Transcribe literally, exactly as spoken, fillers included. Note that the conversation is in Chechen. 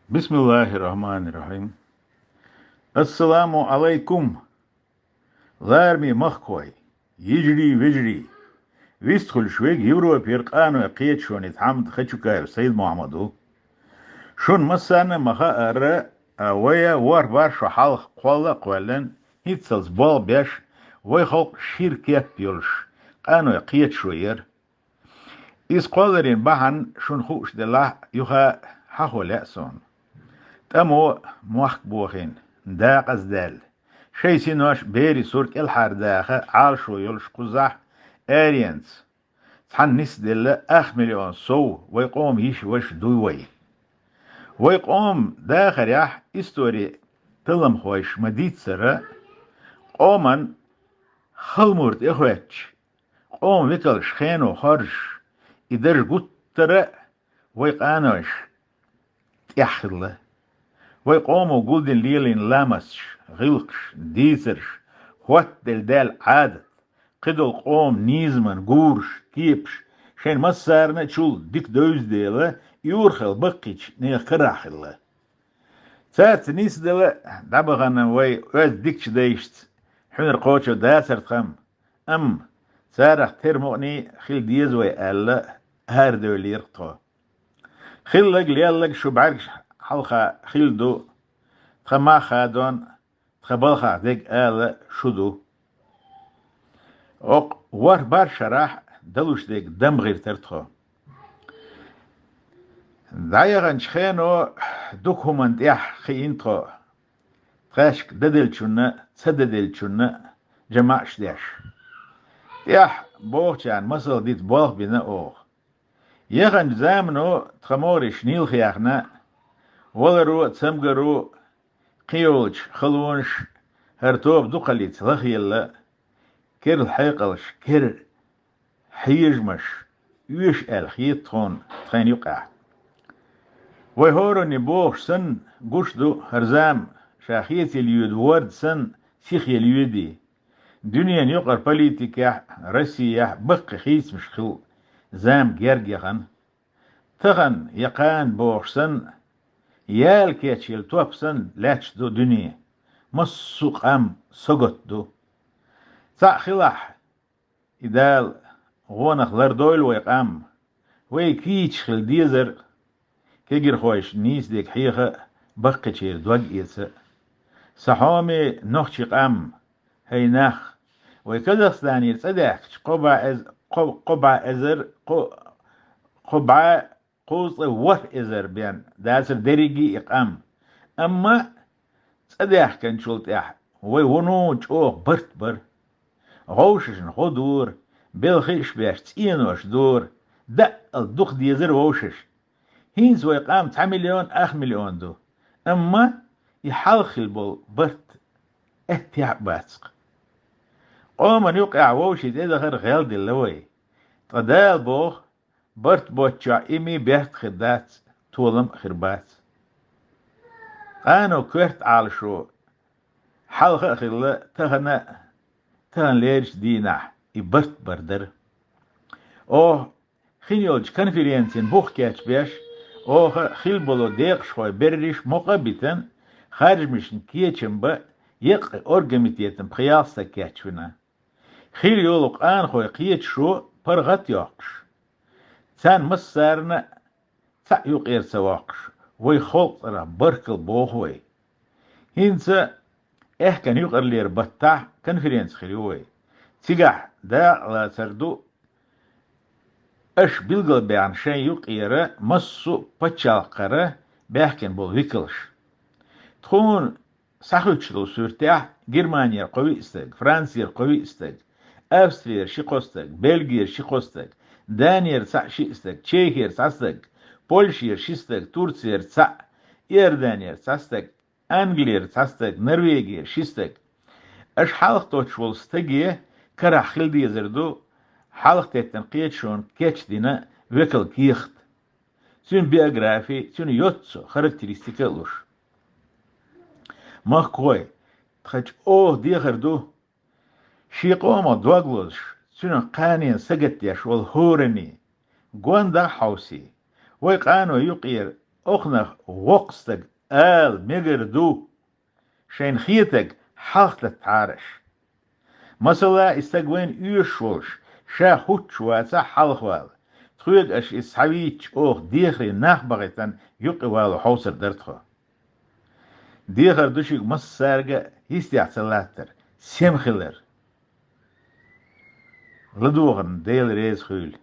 Бисмиллахир-рахманир-рахим. Ассаламу алайкум, лараме махкой, йижарий, вежарий. Вистхуьлуш вега Европера къаной кхеташоне тхьамда Хачукаев Сайд-Мохьмад ву. Шун массарна а ма хаара, а вай ворхӀ-барх шо хьалха кхолла а кхоьллина, хӀинццалц болх беш, вай халкъ шира кеп йолуш, къаной кхеташо яра. Иза кхолларан бахьана шуна хууш делахь а, юха хьахо лаьа суна. ТӀамо мохк бохийна, декъаза даьлла, шайн синош берийн сур кӀелхьардаха Ӏалашо йолуш кхузахь аренца цхьана нисделла ах миллион сов вай къоман йиша-ваша ду вай. Вай къоман дахарехь историн талламхойша ма-дийццара, къоман хала мур тӀехӀоьттича, къоман векалш хено хоржуш, и дарж гуттара а вай къанойша тӀехь хилла. Вай къомо гулдина лелийна ламасташ, гӀиллакхаш, дийцарш, хӀоттаделла даьлла Ӏадат, кхидолу къоман низаман гураш, кепаш шайна массарна а чул дика девза дела, и урхалла баккхийчу нехан карахь хилла. Цаьрца нисдала дӀабахана вай оьзда дикачу дайшца хьуьнар кхочур дацара тхан, амма царах тера мукъаний хила деза вай аьлла, арадевллера тхо. Хилларг, лелларг шу бӀаьргаш хьалха хилла ду, тхан мах хадон, тхан балхах дерг ала шу ду. Окху ворхӀ-барх шарахь далуш дерг дам гӀиртара тхо. ДӀаяханчу хено дукха хӀуманна тӀехь хиина тхо, тхаьшка дан деллачунна, ца дан деллачунна жамаӀаш деш. ТӀехь бохучарна масал дита болх бина оха. Яханчу замано тхан могӀарш нийлха яьхна, валаро а, цамгаро а, кхин йолчу халонаш хӀара тоба дукхаллица лахъелла, керла хьекъалш, кер хьежамаш оьшу аьлла хета тхуна тхайна юкъахь. Вай хӀоранне бохуш санна, гуш ду хӀара зама, ша хецийла йоьду ворда санна, сиха елла йоьдий. Дуьненан юкъара политикехь, Россехь баккхий хийцамаш хилла зама герга яхана. Тахана я кхана бохуш санна, яла кечъелла топ санна лаьтташ ду дуьне. Массо а къам сагатта ду. Цхьаъ хилахь, и Дала гӀонах лардойла вай къам. Вай кийча хила дезара, кегирхойшна нийса дерг хьеха а, баккхийчеран дог эца а. Сан хьоме нохчийн къам, хӀай нах, вай Казахстанера цӀа даьхкича, кхо бӀе эз-, кхо, кхо бӀе эзар, кхо, кхо бӀе кхузткъе ворхӀ эзар бен дацара дерриге а и къам. Амма цӀа даьхкинчул тӀаьхьа вай вуно чӀогӀа барт бара. ГӀовшашна гӀо дора, белхаш а беш цӀенош дора, даъал дукха дезара вовшашна. ХӀинца вай къам цхьа миллион, ах миллион ду. Амма и хьалха хилла болу барт аьттехьа а бац-кх. Къоман юкъехь вовшийн тӀедахар гӀелделла вай. Ткъа Дала боху, барт боцчохь имма берт а хир дац, толам а хир бац. Къано коьрта Ӏалашо хьалха а хилла, тахана а, тахана лерричу дийнахь и барт бар дара. Оха хин йолчу конференцин бух кечбеш, оха хилла болу декъашхой берриш мукъа а битина, харжамашна кечам бан, еккъа оргкомитетан пхи-ялх стаг кечвина. Хилла йолу къанхой кхеташо паргӀат а йоккхуш, царна массарна а цхьаъ юкъера ца воккхуш, вай халкъ цӀарах баркалла боху вай. ХӀинца аьхкан юкъарлера баттахь конференци хир ю вай. Цигахь дакъа лацар ду аша билгалбаьхна шайн юкъера массо а пачхьалкхара баьхкина болу векалш. Тхуна схьахуьттуш долу суьртехь Германера кхо-виъ стаг, Францера кхо-виъ стаг, Австрера ши-кхо стаг, Бельгера ши-кхо стаг, Данера цхьаъ-шиъ стаг, Чехера цхьа стаг, Польшера ши стаг, Турцера цхьаъ, Иорданера цхьа стаг, Англера цхьа стаг, Норвегера ши стаг. Аша хьалха тоттуш волу стаге карахь хила дезар ду хьалха теттина кхеташонан кечдина векал кехат. Цуьнан биографи, цуьнан йоццу характеристика а луш. Махкахой, тхан чӀогӀа дехар ду, шен къомах дог лозуш, цуьнан кханенан сагатдеш волу хӀоранний, гондагӀа а хьовсий, вай къано юкъера Оханах воккха стаг ала мегар ду, шайна хетаг хьалхатеттахьара аш. Масала, и стаг вайна оьшуш волуш, ша хӀуттуш вацахь хьалхавала. Тхоьга аш иза схьавийцча, оха дехаре нах бахийтина юкъа вало хьовсур дара тхо. Дехар ду шуьга массаьрга а йистехь ца латтар, сема хилар. ЛадогӀарна Дела реза хуьйла.